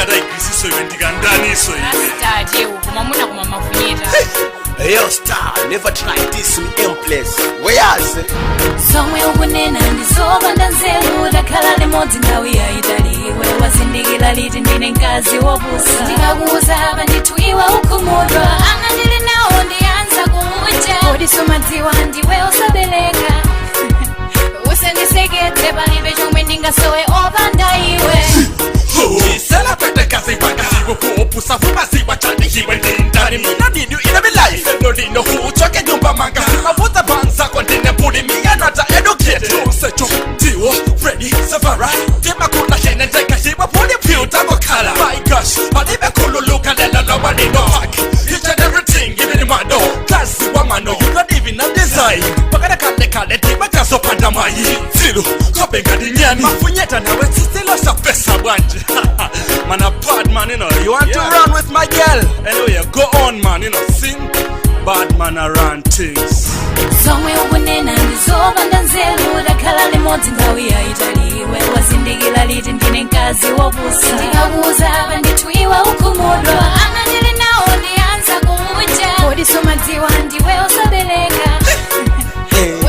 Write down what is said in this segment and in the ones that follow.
Tigrisiso iwe, ndikandaniso iwe. Asitati koma muna koma mafunyeta. Yo, star, never try this in M place. Where's Zomwe ukunena ndizopanda nzeru. Takhala limodzi nthawi yayitali, iwe wazindikira liti ndine mkazi wopusa? Ndikakuuza apa ndithu iwe ukhumudwa. Ana ndili nawo ndiyanza kuja, kodi sumadziwa ndiwe usabereka? Usandiseketse, palibe chomwe ndingasowe opanda iwe. Celebrate kazi kuopusa fumaziwa chani iwe ndindani mina nini ina mi life lelo lino uchoke nyumba manga mavuta banza ndine mbuli miyanata educate secho tiwo Freddy Savara timakula shene ndeka iwe puli pyuta mokhala. My gosh, palibe khululuka lelo loba lino park each and everything even mano kasi wa mano. You don't even have design pakana kale kale timachazopanda mayi tsilu kopenga dinyani mafunyeta nawe tsitsilo sapesa bwanje. Man, a bad man, you know. You want to run with my girl? Anyway, go on, man, you know. Sing bad man a run things. Zomwe ukunena ndizopanda nzeru. Takhala limodzi nthawi yayitali, iwe wazindikira liti ndine mkazi wopusa? Ndikakuuza apa ndithu iwe ukhumudwa. Ana ndili nawo ndiyanza kuja, kodi sumadziwa ndiwe usabereka?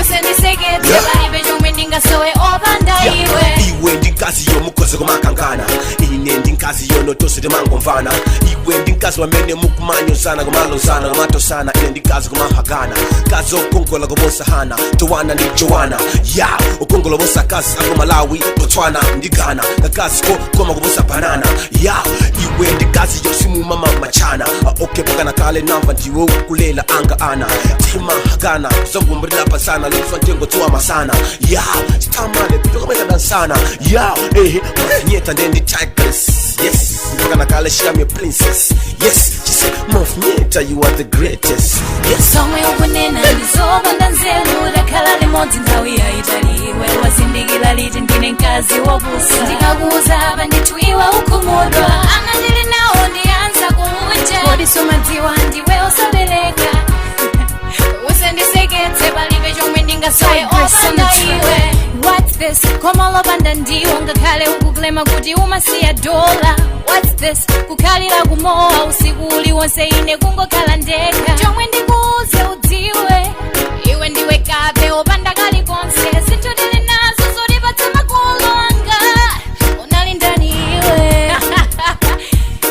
Usandiseketse, palibe chomwe ndingasowe opanda iwe. Iwe ndi nkazi yomukhoze kumakangana, ine ndi nkazi yonotose timangomvana. Iwe ndi nkazi wamene mukumanyozana, kumalozana, kumatosana, ine ndi nkazi kumahagana. Kazi okongola kuposa Hana, Towana ndi Joana ya okongola kuposa kazi ako Malawi, Botswana ndi Ghana, kakazi kokoma kuposa banana ya. Iwe ndi kazi yosimumama machana. Okay, pakana kale namba ndiwe ukulela anga ana timahagana kuzangumburila pasana lufa ntengo tsuwa masana ya sitamale pitokomeza dansana ya ehe mafinyeta ndendi tigress. Yes, mpaka kale she am your princess. Yes, she said, "Mafinyeta, you are the greatest." Yes. Zomwe ukunena ndizopanda nzeru. Takhala limodzi nthawi yayitali, iwe wazindikira liti ndine mkazi wopusa? Ndikakuuza apa ndithu iwe ukhumudwa. Ana ndili nawo ndiyanza kuja, kodi sumadziwa ndiwe usabereka? Usandiseketse, palibe chomwe ndingasowe opanda iwe. What's this? Koma lopanda ndiwo ngakhale ukuklema kuti umasiya dola. What's this? Kukhalira kumowa usiku uliwonse, ine kungokhala ndekha. Chomwe ndikuuze udziwe, iwe ndiwe kape opanda kalikonse. Zinthu tili nazo zotipatsa makolo anga, unali ndani iwe?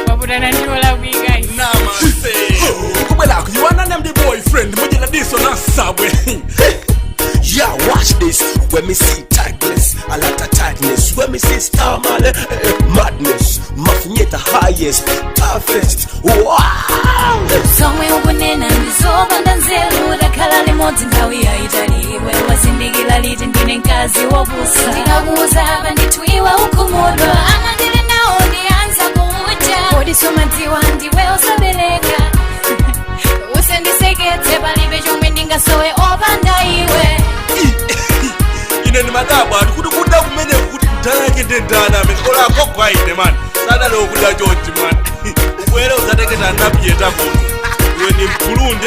Waputana ndiwo lakwika. Namaste. Ukubwelakho, you wanna name the boyfriend mujila diso nasabwe. Yeah, watch this. When me see tigress, a lot of tightness. When me see star man, madness. Mafinyeta highest, toughest. Wow! Zomwe ukunena ndizopanda nzeru. Takhala limodzi nthawi yayitali, iwe wazindikira liti ndine mkazi wopusa? Ndikakuuza apa ndithu iwe ukhumudwa. Ana ndili nawo ndiyanza kuja, kodi sumadziwa ndiwe usabereka? Usandiseketse, palibe chomwe ndingasowe opanda iwe. Ine ni madabwa ati kuti kuda kumene kuti ndayake ndendana amene ola akogwa ine man sadalewo kuda chonchi man ubwere uzateketa anapiyeta kuno iwe ni mkulundi.